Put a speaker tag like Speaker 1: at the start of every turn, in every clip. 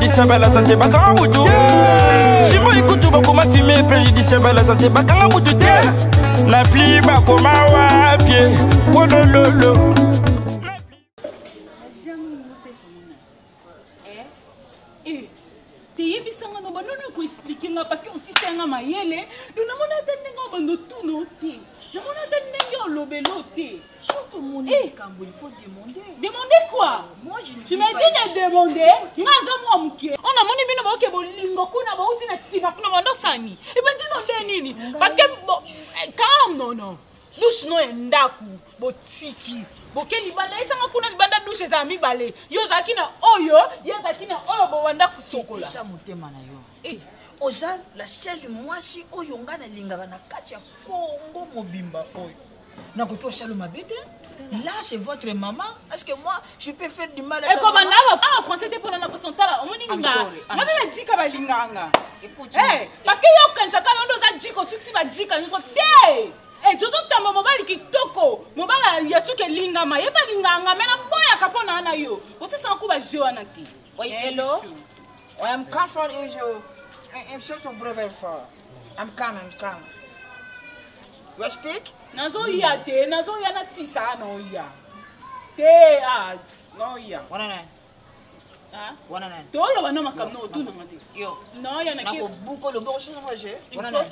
Speaker 1: Préjudiciable à la santé bakanga mutu. Chimo ikutu bakoma fumer préjudiciable à la santé bakanga mutu te. Na pli bakoma wapie. Wolololo.
Speaker 2: Teyebisa nga na banono koexplike nga parce que osisa nga mayele do namona ata ndenge obando tuna te, namona ata ndenge olobelo te.
Speaker 3: Soki omoni
Speaker 2: Eh.
Speaker 3: likambo, il faut demander.
Speaker 2: Demander quoi?
Speaker 3: Moi, je ne
Speaker 2: Tu
Speaker 3: vis
Speaker 2: m'as
Speaker 3: pas
Speaker 2: dit de demander. Nga aza mwa moke. On amoni bino baoke bolingo kuna bauti na nsima kuna bandosani. Ebandi no nde nini? Parce que bon, quand non non. Douche no ya ndako botiki. Boke libanda esanga kuna libanda douche ezala mibale. Yo ozalaki na oyo, ye azalaki na oyo bowanda kosokola.
Speaker 3: Kitisa motema na yo.
Speaker 2: Eh.
Speaker 3: Oza la seule mwasi oyo nga nalingaka na kati ya Congo mobimba oyo. Nakoki osala mabe te. Là, c'est votre maman. Est-ce que moi, je peux faire du mal à ta
Speaker 2: Ekoma
Speaker 3: maman?
Speaker 2: na ba ah français te pona na poson tala omoni
Speaker 3: I'm
Speaker 2: nga.
Speaker 3: sorry, I'm
Speaker 2: Nga na jika balinganga.
Speaker 3: Écoute,
Speaker 2: Eh, parce que yo kanisa ka yondo za jiko suksi ba jika nyonso te. Eh, jojo tamba mobali kitoko. Mobali ya suke lingama, ye balinganga mena boya ka pona na yo. Osesa ku ba jeu wana te.
Speaker 3: Oui,
Speaker 2: Eh,
Speaker 3: hello.
Speaker 2: monsieur.
Speaker 3: I am comfort is you. I am so to brother for. I'm coming, I'm coming. You speak?
Speaker 2: Nazoya te, nazoya na sisa na oya. Te ah, noya.
Speaker 3: Wana nani?
Speaker 2: Ah.
Speaker 3: Wana nani?
Speaker 2: Toloba no makambo no otuna nga te.
Speaker 3: Yo.
Speaker 2: Noya na ke.
Speaker 3: Nakobuka loboko soki moi je. Wana nani?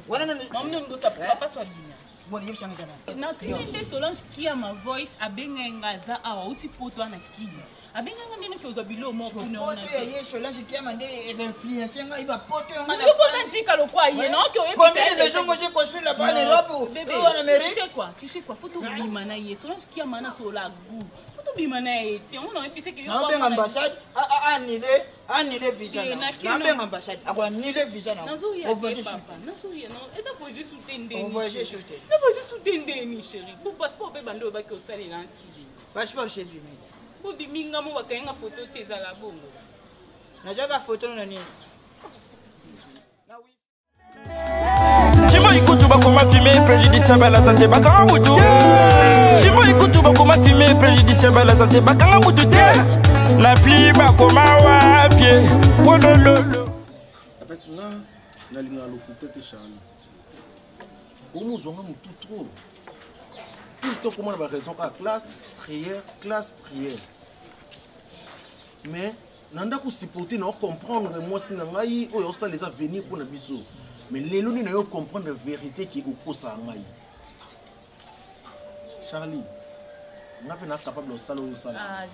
Speaker 3: Wana nani?
Speaker 2: Mamu ngosa papa swa dina.
Speaker 3: Bon, yebisa nga nani?
Speaker 2: Natindi nde Solange Kiama voice abengai nga aza awa auti poto wana kini abengai nga ndenge ozwa bilo moko kuna wana
Speaker 3: Poto ya ye Solange Kiama nde influence nga iba poto ya nga na.
Speaker 2: yo mpoza jika lokwa ye naoki
Speaker 3: Combien de maisons moi j'ai construit là-bas en Europe ou ou en Amérique?
Speaker 2: Tu sais quoi, tu sais quoi, faut tobima na ye Solange Kiama na sola goût, faut tobima na ye ti yango naoyebisa ke yo
Speaker 3: Naobenga ambassade anile anile visa
Speaker 2: Eh,
Speaker 3: na.
Speaker 2: nakino.
Speaker 3: Naobenga ambassade ako anile visa na.
Speaker 2: Nazoya
Speaker 3: On
Speaker 2: te
Speaker 3: voyage
Speaker 2: papa, nazoya no eza voyage su te ndeni.
Speaker 3: On voyage su te.
Speaker 2: Na voyage su te ndeni chéri. Bo passeport mpe bande oyebaki osalela ntili.
Speaker 3: Passeport chez lui.
Speaker 2: Bobimi nga mo bakayenga foto te ezala bongo.
Speaker 3: Nazwaka photo na nini?
Speaker 1: Chimo ikutu bakoma fumer préjudiciable à la santé bakanga mutu. Chimo ikutu bakoma fumer préjudiciable à la santé bakanga mutu te. Na pli bakoma wapie. Wolololo.
Speaker 4: En fait, nga nalingaka lokuta te Charlie. Omozwanga motu trop. Tout le temps komona ba raison kaka classe, prière, classe, prière. Mais na ndako supporter na comprendre mwasi na ngai oyo osala eza venir mpona biso. Mais lelo nini nayo comprendre vérité ki okosaka ngai. Charlie, nga mpe na capable osala oyo osala.
Speaker 2: Ah,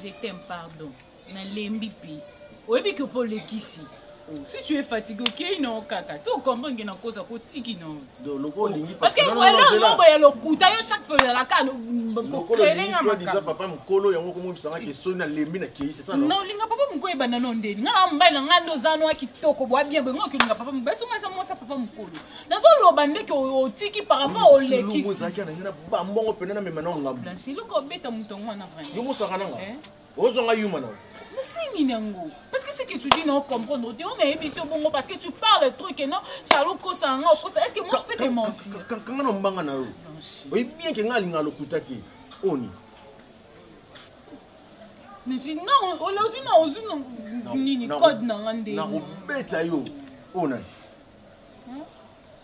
Speaker 2: je t'aime, pardon. Nalembi mpe. Oyebi ke mpo olekisi. Oh, si tu es fatigué, okei na yo kaka. Si ocomprendre ke nakoza kotiki na yo.
Speaker 4: Donc, loko olingi
Speaker 2: Parce que
Speaker 4: non, non, non,
Speaker 2: eloko
Speaker 4: Zela.
Speaker 2: moko ya lokuta yo chaque fois ozalaka
Speaker 4: Lokolo
Speaker 2: kocrele
Speaker 4: olingi
Speaker 2: nga
Speaker 4: soi-disant
Speaker 2: makambo.
Speaker 4: papa mokolo yango komoyebisanga ke soni nalembi na kei, c'est ça non?
Speaker 2: Na olinga papa mokolo ebanda no ndeni. Nga na mobali na nga nde oza no ya kitoko boya bien boye nga okolinga papa mobali songa eza mwasi ya papa mokolo. Nazoloba ndeke otiki par rapport olekisi.
Speaker 4: Ezalaki na ngai na bambongo pene namema na ngambo.
Speaker 2: Blanche, eloko obeta moto yango wana vraiment.
Speaker 4: Yo mosaka nanga.
Speaker 2: Eh?
Speaker 4: Ozwanga yuma na.
Speaker 2: Mais c'est nini yango? Parce que ce que tu dis non comprendre te on a biso bongo parce que tu parles truc et non Charlot kosa nga kosa, est-ce que moi je peux te mentir?
Speaker 4: Kanga na mbanga na yo.
Speaker 2: Blanche.
Speaker 4: Oyebi bien ke nga alinga lokuta te. Oni.
Speaker 2: Mais si non, olozi na ozi na nini code na nga nde.
Speaker 4: Na kobeta yo. Ona.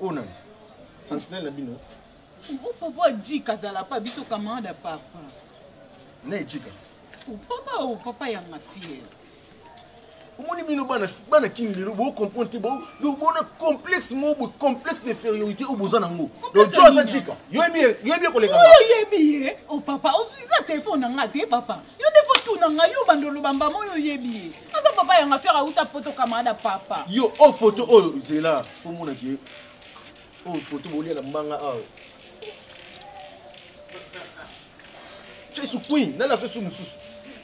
Speaker 4: Ona. Sentinelle na bino.
Speaker 2: O papa jika zala pa biso camarade papa.
Speaker 4: Na jika.
Speaker 2: O papa o papa ya nga fier.
Speaker 4: Omoni bino bana bana kini lelo bo comprendre te bo donc bona complexe mo bo complexe d'infériorité oyo boza nango. Donc
Speaker 2: Complexe
Speaker 4: jo aza
Speaker 2: nini?
Speaker 4: jika. Yo yebi koleka.
Speaker 2: Oyo yebi ye. O papa ozuiza téléphone na nga te papa. Yo nde fo tuna nga yo bandolo bamba mo yo yebi ye. Aza papa ya nga fier auta poto camarade papa.
Speaker 4: Yo o photo oyo zela po mona ke o photo bolia na mbanga awa. Jesu Queen, nala so mususu.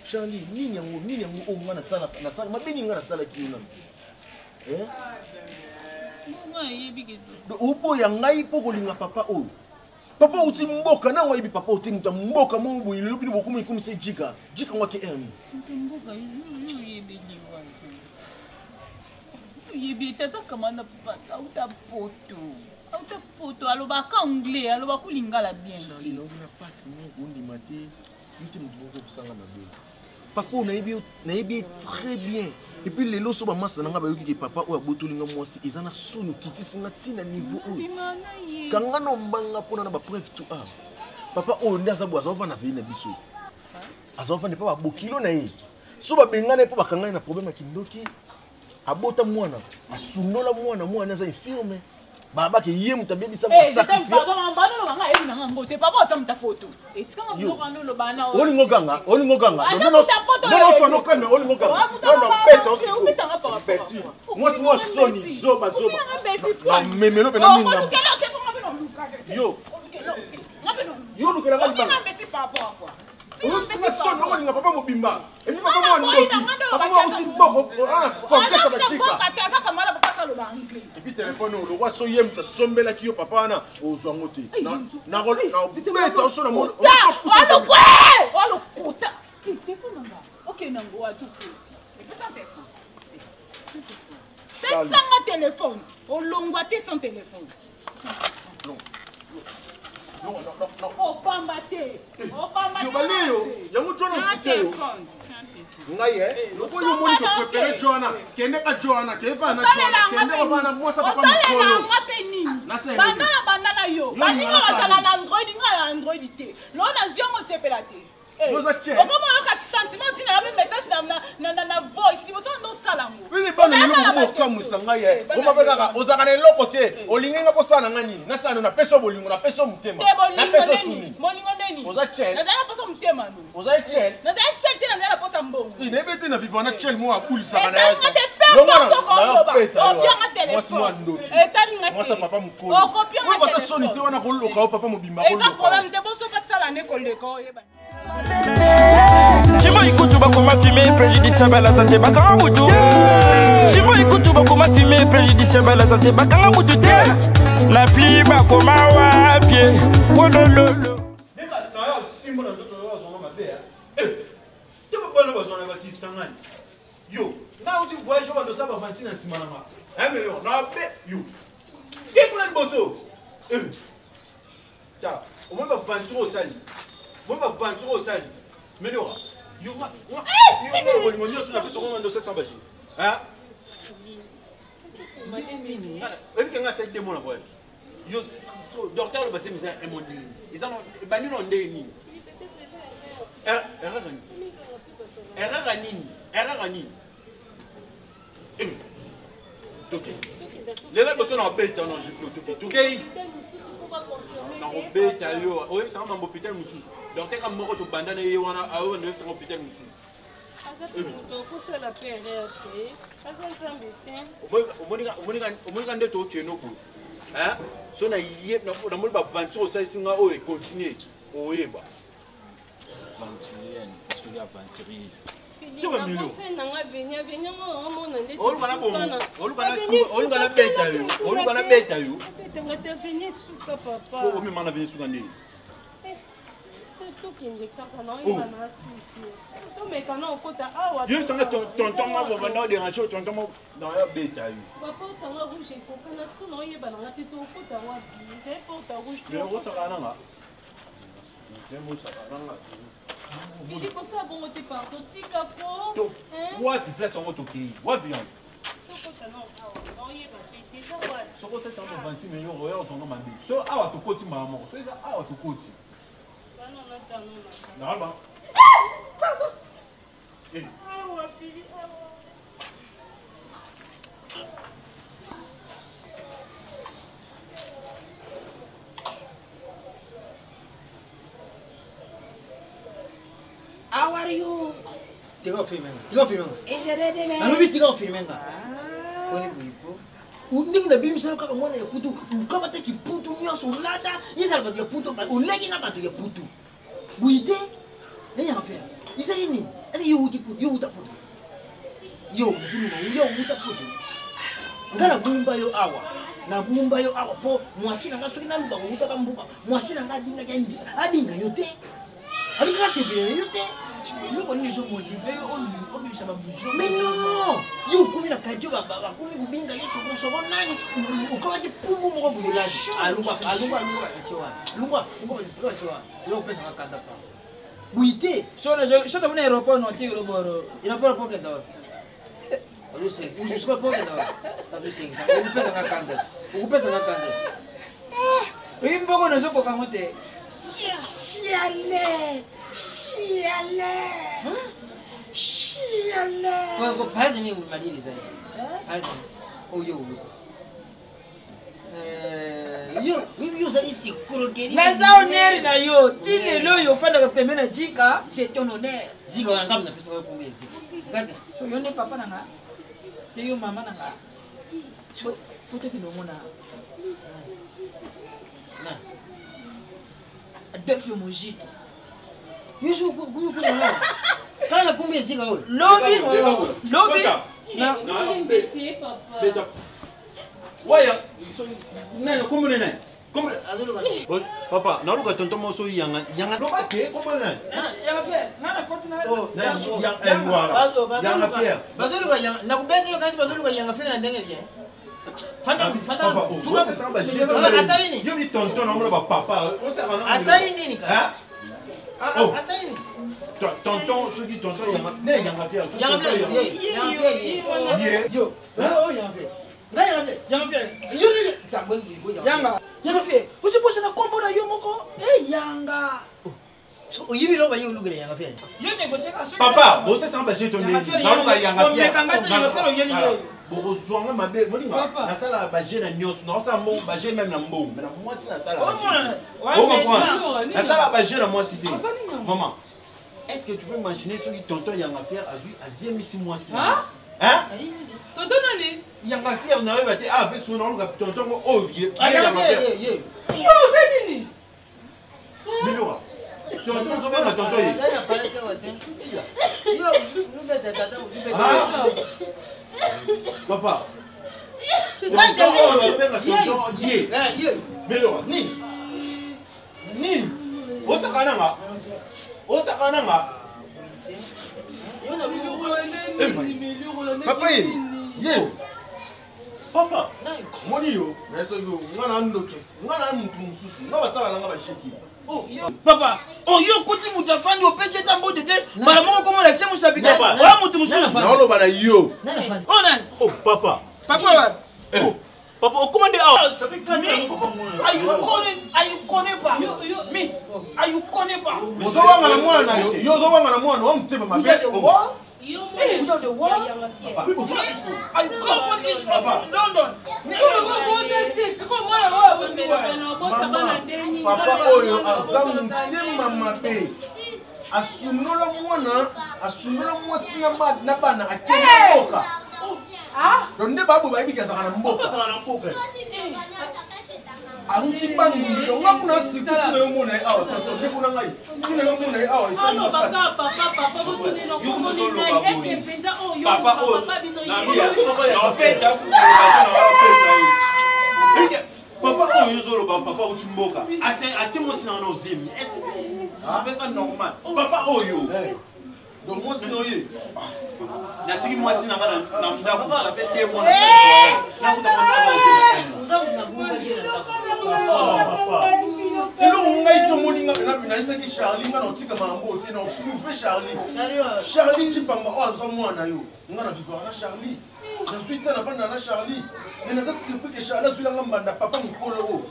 Speaker 4: Charlie, nini yango, nini yango oyo nga nasala, nasala, mabe nini nga nasalaki yo nanu? Eh?
Speaker 2: Nga yebi ke to.
Speaker 4: Donc, oboya ngai mpo kolinga papa oyo. Papa outi mboka, nango ayebi papa oyo te, moto ya mboka moko boye, lelo bino bokomi ekomisa ye jika. Jika ngo ake air nini?
Speaker 2: Moto ya mboka, yo oyebi liwa, Jean. Yo oyebi ete aza kamanda papa, auta poto. Auta poto, alobaka anglais, alobaka lingala bien te.
Speaker 4: Charlie, naoki na pasi moko ondima te, yo te moto moko okosanga mabe. Papa oyo nayebi nayebi ye très bien. Et puis lelo so bamasa na nga bayoki ke papa oyo abotoli nga mwasi eza na soni okitisi nga ntina niveau oyo. Kanga na mbanga mpona na bapreuve tout awa. Papa oyo nde aza boye azofanda vei na biso. Azofanda mpe babokilo na ye. So babengana ye mpo bakanga ye na problème ya kindoki. Abota mwana, asundola mwana, mwana aza infirme. Babake ye moto abebisa olingo okanga olingo okanga olingo okanga mwasi mwa soni zoba zoba memelo mpena minga yo yo olukelanga libanga soni okolinga papa mobimba epi papa mwa ndoki papa mwa uti boko complexe bajika epi telefone oyo lokwa so ye moto asombelaki yo papa wana ozwa yango te nabeta oso na
Speaker 2: lokuta pesanga telefone olongwa te sans telefone opamba te opamba
Speaker 4: te baleyo yango jona mfute yo ngai e loko yo omoni koprefere jona kende ka jona kende pa na jona kende ka bana mwasa papa mokolo
Speaker 2: osalelanga mpe nini banda na banda na yo baninga bazala na android ngai ya android te loo nazwi yango osepela te okoma oyoka sentiment ntina ya mpe message na voice liboso ndo osala yango
Speaker 4: bana eloko okamwisa ngai ye oma mpe kaka ozalaka na eloko te olingi nga kosala na ngai nini nasala napesi yo bolingo napesi yo motema napesi yo suni
Speaker 2: bolingo ndeni
Speaker 4: oza chel
Speaker 2: nazali na posa motema no
Speaker 4: oza chel
Speaker 2: nazali chel te nazali na posa mbongo
Speaker 4: nayebi te na vivre na chel moko abulisaka na
Speaker 2: etalinga te pe obianga telefone etalinga
Speaker 4: te papa mokolo okopianga soni te wana koloka yo papa mobimba
Speaker 2: eza problème te boso basala nde koleka oyeba
Speaker 1: Chimo ikutu bakoma fume préjudiciable à la santé bakanga mutu Chimo ikutu bakoma fume préjudiciable à la santé bakanga mutu te na pli bakoma wapie wolololo
Speaker 5: yo nga uti voyage oyo bando saba vanti na nsima na nga emelo na be yo te kuna liboso tala omoni baventure osali omoni baventure osali melora yo bolingo nyonso na biso koma ndosa samba je oyebi ke nga asali demo na voyage yo docteur aloba se eza emo ndenge eza ebandi na ndenge nini erreur nini erreur nini erreur nini toke lelo liboso na obeta na gifle toke tokei nakobeta yo oyebisanga mambo hôpital mosusu docteur ka moko tobanda na ye wana ayo oyebisanga hôpital mosusu omonika nde tokende boye so namoni baventure osalisi nga oyo econtinue oyeba oluka nabeta yo oluka nabeta yo omema na veni suka ndenge
Speaker 6: tokende kaka naoyeba na suki tomeka na okota awa
Speaker 5: yebisanga tonton moko banda oderange tonton moko naoyabeta yo
Speaker 6: baporte yanga rouge ekokana siko naoyeba nanga te tokota wapi ezali porte rouge
Speaker 5: okosaka nanga
Speaker 6: Liboso ya bongo te pardon tika ko.
Speaker 5: Wapi place yango tokei? Wapi yango? Soko osesa yango 26 millions oya ozonga mabe. So awa tokoti mbala moko. So eza awa tokoti. Nalba. Eh.
Speaker 6: Awa pili awa.
Speaker 3: How are you?
Speaker 7: Tika ofilme nga. Tika ofilme nga.
Speaker 3: Ejerede me.
Speaker 7: Nalobi tika ofilme nga.
Speaker 3: Ah.
Speaker 7: Boni boye ko. Ndenge nabimisa yo kaka mwana ya putu, okamata kiputu nyonso olata, ezala bato ya putu, oleki na bato ya putu. Boye te? Eyaka faire. Ezali nini? Ese yo outi putu, yo outa putu. Yo mutuluma, yo outa putu. Nga nabumba yo awa. Nabumba yo awa po mwasi na nga soki naluka kowutaka mbuka, mwasi na nga adingaki adinga yo te. Alingaka sepela na yo te.
Speaker 3: Eloko nini ezomotive yo obimisa babuzo?
Speaker 7: Mais non! Yo okomi na quartier bakomi kobinga yo sokosoko nani okomaki pumbu moko boye ladi. Alungwa alungwa alungwa bakesio wana. Lungwa lungwa bakesio wana. Yo opesaka kanda pa. Boye te.
Speaker 3: So tomona aéroport no tikelo boro.
Speaker 7: Aéroport po kenda wapi? Ozoseka po kenda wapi? Azosekisa. Okupesa nga kanda. Okupesa nga kanda.
Speaker 3: Oyi mboko nazokoka ngo te.
Speaker 7: Chiale. Chiale. Chiale. Ko phazi ni malili zai. Phazi. Oyo oyo. Yo, yo ozali sikurokeli.
Speaker 3: Naza honneur na yo. Ti lelo oyo ofandaka pembe na jika, c'est ton honneur.
Speaker 7: Zika wana ngambo napesaka yo kombo ya zika. Kaka.
Speaker 3: So yo nde papa na nga. Te yo mama na nga. So faut tokende omona.
Speaker 7: Na.
Speaker 3: Adolphe Mojito.
Speaker 7: Yo so kuna kala na kombo ya zika oyo.
Speaker 3: Lobi lobi na
Speaker 5: Beta. Waya, nani kombo nani? Kombo Papa, naluka tonton moso yanga yanga. Loba te kombo nani?
Speaker 3: Yanga fier, nana koti na.
Speaker 7: Oh,
Speaker 5: yanga fier.
Speaker 7: Bazoluka yanga, nakubenda yo kasi bazoluka yanga fier na ndenge bien. Fanda fanda. Asali nini?
Speaker 5: Yo ni tonton na ba papa.
Speaker 7: Asali nini ka?
Speaker 5: Oh.
Speaker 7: Asali nini?
Speaker 5: Tonton, soki tonton yanga, ne yanga fier.
Speaker 7: Yanga fier, yanga fier. Yo. Oh yanga fier.
Speaker 3: Yanga fier.
Speaker 7: Yo yo.
Speaker 3: Yanga. Yanga fier. Ozobosa na kombo na yo moko. Eh yanga.
Speaker 7: Oyebi eloko baye olukela yanga fier.
Speaker 3: Yo négocier ka soki.
Speaker 5: Papa, bosesa ba jeton
Speaker 3: Yanga fier.
Speaker 5: Naluka yanga fier.
Speaker 3: Omekanga te yanga fier oyeli yo.
Speaker 5: Bokozwanga mabe moninga nasala baje na nyonso naosala mbongo baje meme na mbongo me na mwasi nasala nasala baje na mwasi te. Maman, est-ce que tu peux imaginer soki tonton yanga fier azwi aziemisi mwasi? Hein?
Speaker 6: Tonton nani?
Speaker 5: Yanga fier na yo te ah pe so naluka tonton ngo oyo ye.
Speaker 7: Yanga fier ye ye.
Speaker 6: Yo oza nini?
Speaker 5: Miloka. Tonton ozobenga tonton ye.
Speaker 7: Yo,
Speaker 5: Papa. Tonton oyo ozobenga tonton ye. Miloka nini? Nini? Osaka nanga? Osaka nanga?
Speaker 4: Papa ye. Ye.
Speaker 5: Papa.
Speaker 4: Moni yo, mais soki nga na ndoki, nga na mutu mosusu, nga basala nanga basheki.
Speaker 3: Papa, oyo okuti moto afandi opesi ata mbote te mbala moko komolakisa mosapi te oya moto mosusu.
Speaker 4: Naoloba na yo.
Speaker 3: Oyo nani?
Speaker 5: Oh papa.
Speaker 3: Papa wapi?
Speaker 5: Papa, okoma nde awa.
Speaker 3: Mi, ayukone pas. Mi, ayukone pas.
Speaker 4: Ozowanga na mwana yo, yo ozowanga na mwana wa motema mabe.
Speaker 3: You are the one. You are the one. I come from this from London.
Speaker 4: Papa oyo aza motema mabe. Asunola mwana, asunola mwasi na bana akende mboka. Donc nde baboye bayebi ke azalaka na mboka. Awuti bangungi donc nga kuna siku ntina yo mona ye awa tonton nde kuna ngai ntina yo mona ye awa esali makasi.
Speaker 5: Papa oyo papa oyo ozoloba papa auti mboka atie mwasi na wana ozemi est ça normal papa oyo?
Speaker 4: Donc mwasi na ye
Speaker 5: natiki mwasi na nga na ndako ça fait 2 mois nakuta mwasi na
Speaker 4: eloko ngai ti omoni nga pena nayesaki Charlie nga na otika makambo te na oprouve Charlie. Charlie Chipamba oyo aza mwana yo, nga na vivaka na Charlie, nazwi te navanda na Charlie, mais naza surpris ke Charlie azwilanga mbanda papa mokolo oyo.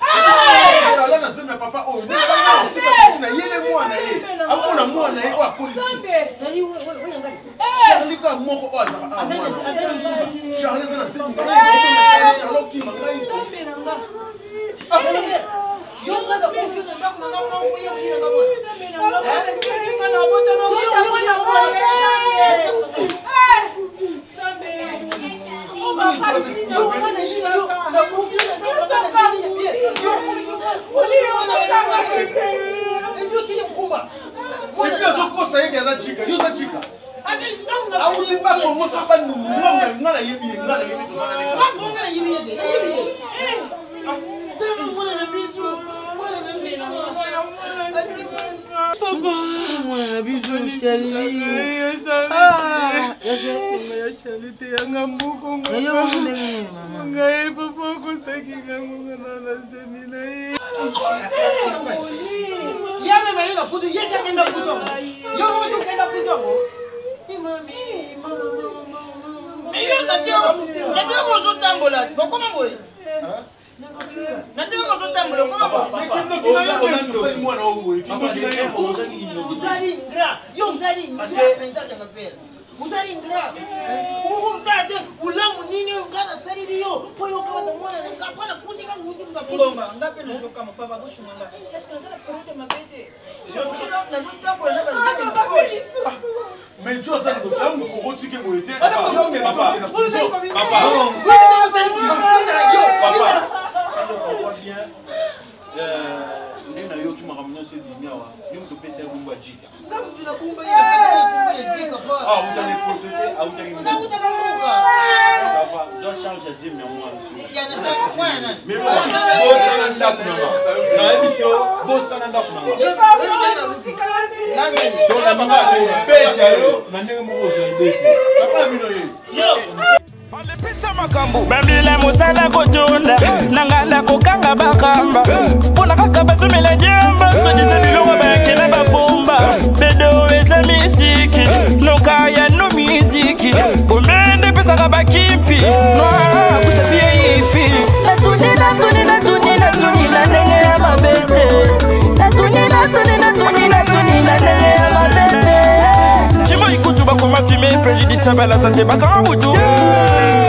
Speaker 4: Charlie nazemi ya papa oyo otika moki na yele mwana ye amona mwana ye oyo akolisi Charlie kaka moko oyo azalaka awa mwana. Charlie aza na zemi na ye, Charlie okima ngai. Epi azokosa yeke aza chika, yo oza chika. Awuti bakongo so banunu, nga nayebi ye, nga nayebi
Speaker 7: Mwana biso Charlie.
Speaker 6: Ya Charlie te yanga moko ngai papa okosaki ngango nga na nasemi na ye.
Speaker 7: Yame baye na putu ye si akenda putu yango yo moko si okenda putu yango
Speaker 3: Mais yo natika kozotambola okoma boye natika kozotambola okoma boye.
Speaker 7: Ozali ingrat, yo ozali ingrat mpenza, yanga pere, ozali ingrat. Otala te bolamu nini oyo nga nasaleli yo mpo yo okamata mwana na nga mpo nakusi nga kusi nga.
Speaker 3: Ngomba nga mpe nazokama, papa, bosunga nga. Est ce que naza na periode mabe te? Nazotambola na bazemi na poche.
Speaker 5: Mais jo aza ndoki, aza moto okotike boye te.
Speaker 7: Papa.
Speaker 5: Papa, papa, bien nde nayoki makambo nyonso ebimi awa, yo moto opesa ye kombo ya Jika. Autaki poto te, autaki. Zwa charge ya zemi ya mwana. Bosana ndako nanga, nayebi so bosana ndako nanga so nabanga beta yo na ndenge moko ozwa ebete papa bino ye.
Speaker 1: Balepisa makambo bambila mosala kotonda nanga na kokanga bakamba mpona kaka bazomela diamba sodisa biloko bayakela bapomba bedo eza misiki noka ya no miziki pomende epesaka bakimpi noa kutapi ye ipi. Natuni, natuni, natuni, natuni na ndenge ya mabe te. Natuni, natuni, natuni, natuni na ndenge ya mabe te. Chimo ikutu bakoma fume préjudiciable à la santé, bakanga mutu.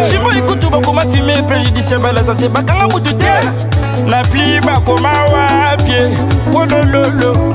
Speaker 1: Chimo ikutu bakoma fume préjudiciable à la santé, bakanga mutu te. Na pli bakoma wapie wolololo.